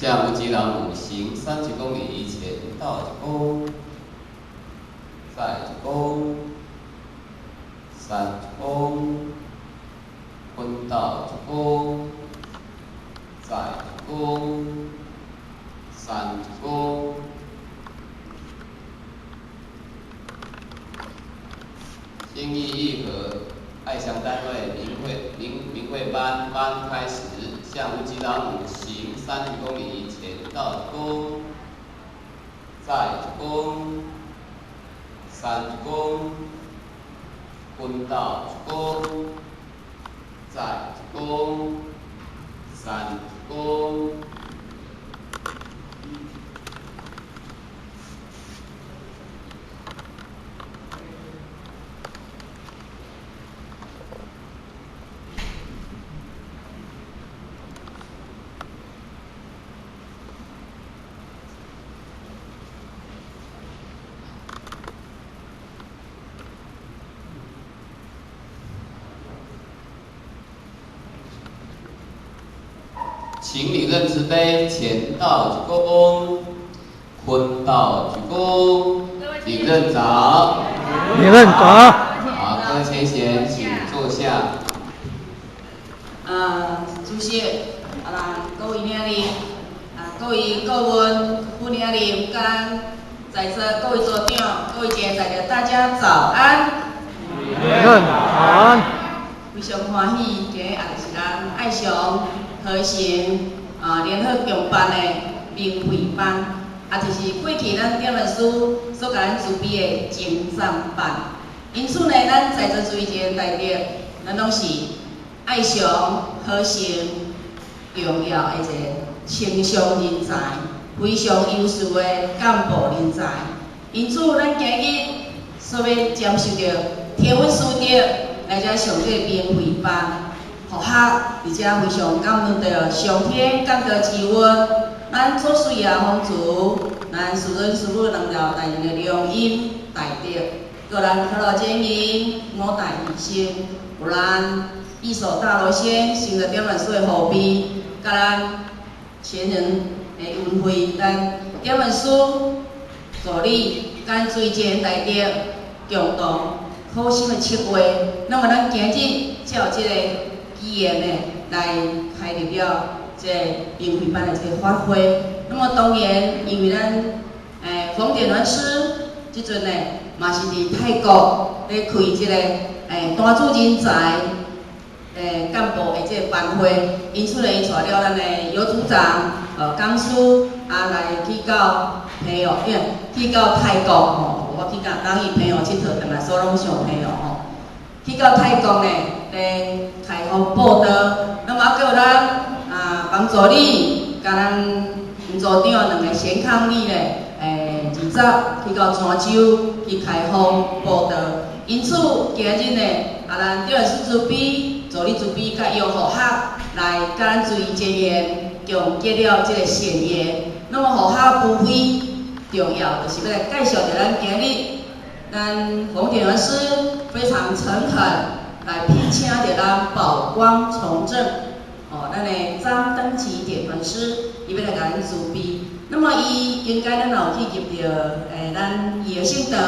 向五級廊五行30公里前到一躬，再一躬，三一躬，坤道一躬，再一躬，三一躬。心意愈合，愛祥單位明慧班班開始，向五級廊五行30公里前到一躬，再一躬，三一躬，坤道一躬，再一躬，三一躬。請你認慈悲，前道鞠躬，坤道鞠躬，領任早。領任早。好，各位前賢，請坐下。主席，咱各位領領，各位顧問、副領領，佮在座各位組長、各位前在座，大家早安。領任早安。非常歡喜，今日也是咱愛祥和成聯合共辦的明慧班，就是過去咱點傳師所共咱慈悲的精湛班。因此呢，咱在座諸位大德，咱攏是愛祥和成重要的一個青商人才，非常優秀的幹部人才。因此，咱今日所欲接受著天文師德來遮上這個明慧班。學學，而且非常感恩著上天降德之恩，咱祖師爺風慈，咱師尊師母兩條大人的良恩大德，閣咱可樂真言五大醫生，有咱一手大羅仙，成了點傳師的後輩，佮咱前人的恩惠，咱點傳師助理，佮水前大德共同苦心的策劃，那麼咱今日才有這個機緣呢，來開立了這個明慧班的這個法會。那麼當然，因為咱馮點傳師這陣呢，嘛是佇泰國咧開這個單主人才幹部的這個班會，因此呢，伊帶了咱的尤組長、江師來去到朋友，去到泰國吼，我去到當伊朋友𨑨迌，轉來所攏想朋友吼，去到泰國呢，咧開放報道，那麼閣有咱房助理，佮咱吳組長兩个賢伉儷咧，20去到泉州去開放報道。因此今日呢，咱點傳師慈悲，助理慈悲，佮楊護學來佮咱隨前緣，共結了這個善緣。那麼護學無非重要，就是欲來介紹著咱今日咱馮點傳師非常誠懇來聘請著咱寶光從政，咱的張登奇點傳師，伊欲來共咱慈悲。那麼伊應該咱若有去入著咱伊的聖堂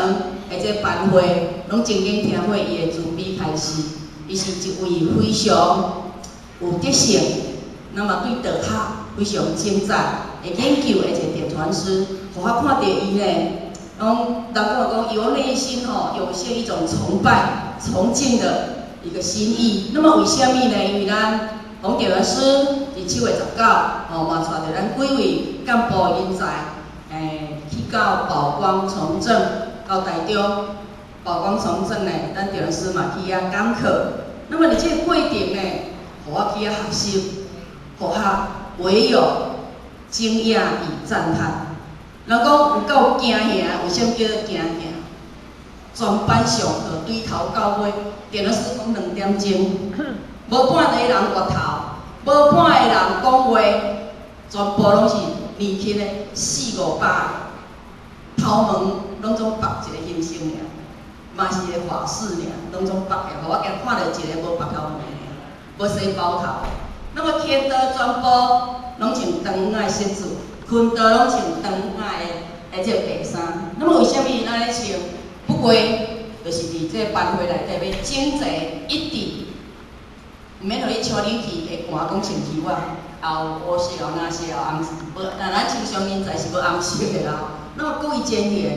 的這班會，攏曾經聽過伊的慈悲開示。伊是一位非常有德性，那麼對道學非常精湛會研究的一個點傳師，予我看著伊呢，攏人講講由內心吼湧現一種崇拜、崇敬的一個心意。那麼為啥物呢？因為咱馮點傳師佇7月19，吼嘛帶著咱幾位幹部人才，去到寶光從政，到台中寶光從政呢，咱點傳師嘛去遐講課。那麼佇這個過程呢，予我去遐學習，予我唯有驚訝與讚嘆。人講有夠驚嚇，為啥物叫做驚嚇？全班上課對頭到尾，點傳師講2點鐘，無半個人越頭，無半個人講話，全部攏是年輕的四五百個，頭毛攏總縛一個形象爾，嘛是一個髮飾爾，攏總縛的，予我今看著一個無縛頭毛爾，無洗包頭。那麼天德全部攏穿長的色子，裙套攏穿長的這個白衫。那麼為啥物咱咧穿？不過就是佇這個班會內底欲整齊一致，毋免予你超冷氣會寒講穿旗襪，有烏色有藍色有紅色，無，但咱穿上現在是無紅色的啦。那麼各位前賢，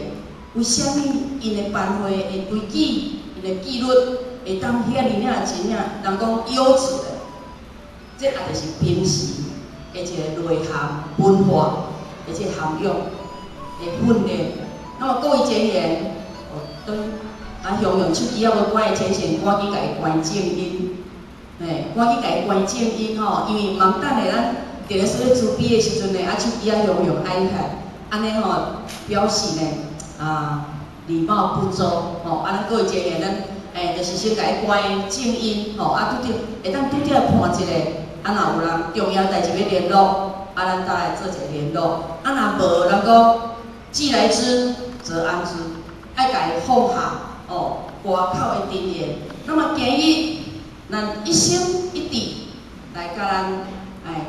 為啥物𪜶的班會的規矩、𪜶的紀律會當遐爾爾真正，人講優質的？這也就是平時的一個內涵文化的這個涵養的訓練。那麼各位前賢，哦，當啊向用手機猶無關的前線，趕緊共伊關靜音，嘿，趕緊共伊關靜音吼，因為毋通等下咱佇咧說咧慈悲的時陣呢，啊手機仔向用 iPad，按呢吼表示呢啊禮貌不周吼，啊咱各位前賢，咱就是先共伊關靜音吼，啊拄著會當拄著伴一下，啊若有人重要代誌欲聯絡，啊咱再來做一個聯絡，啊若無人講既來之則安之，愛共伊放下哦，外口的經驗。那麼今日咱一心一意來佮咱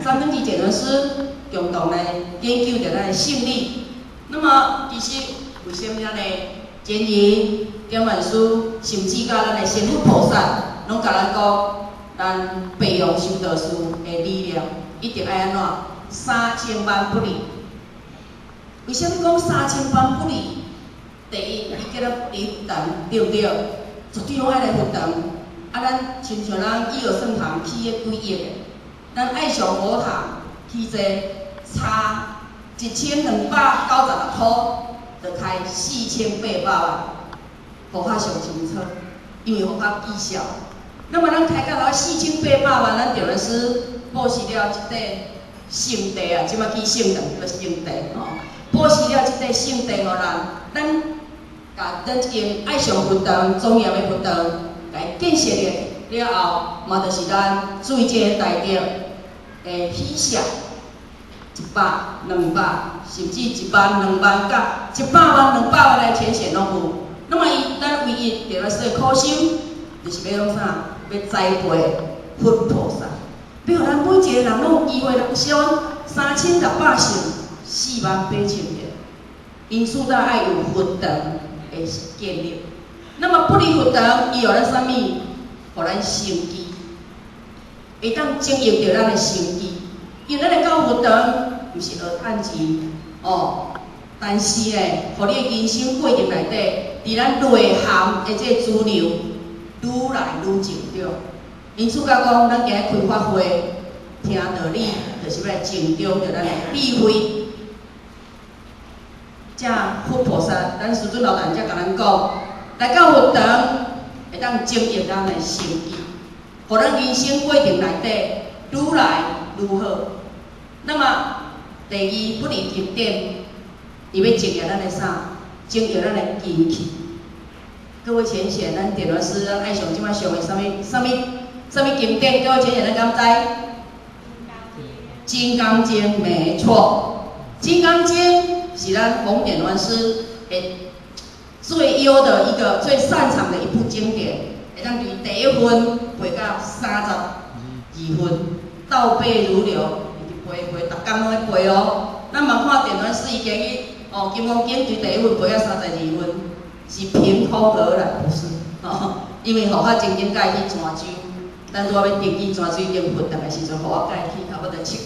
張登記剪倫師共同來研究著咱的勝利。那麼其實為啥物咱的前人、點傳師，甚至到咱的仙佛菩薩，攏共咱講，咱白羊修道士的理念一定愛按怎？三千萬不離。為啥物講三千萬不離？第一，伊叫咱離佛堂，對毋對？絕對攏愛來佛堂。啊，咱親像咱伊和聖堂起彼幾億的，咱愛上佛堂起這差1296箍，就開4800萬，予較上清楚，因為予較見效。那麼咱開到了四千八百萬，咱著是布施了這塊聖地啊，這馬叫聖堂叫聖地吼。布施了這塊聖地予咱，咱共咱這間愛上佛堂、莊嚴的佛堂，共伊建設了了後，嘛就是咱水這個大德的喜舍，100、200，甚至1萬、2萬甲100萬、200萬來前線攏有。那麼伊咱唯一著來說苦心，就是欲創啥？欲栽培佛菩薩，欲予咱每一個人攏有機會來修3600乘48,000個。因此，咱愛有佛堂的建立。那麼不離佛堂，伊予咱啥物？予咱心機，會當經營著咱的心機。因為咱來到佛堂，毋是學趁錢哦，但是呢，予你的人生過程內底，佇咱內涵的這個資糧愈來愈成長。因此，甲講，咱今日開法會，聽道理，就是欲來增長著咱的智慧。這佛菩薩，咱師尊老大人才共咱講，來到佛堂，會當經營咱的心機，予咱人生過程內底愈來愈好。那麼，第二不離經典，伊欲經營咱的啥？經營咱的根器。各位淺顯，咱電腦師，咱愛上這馬上的啥物、啥物、啥物經典？各位淺顯，咱敢知？金剛經沒錯，金剛經是咱弘典法師的最優的一個、最擅長的一部經典，會當佇第一分背到32分，倒背如流，伊直背背，逐工攏咧背哦。咱嘛看電腦師伊今日哦，《金剛經》佇第一分背到32分，是憑空而來，不是？哦，因為吼，較曾經佮伊去泉州，咱拄仔欲登記泉州已經佛堂的時陣，予我佮伊去差不多七。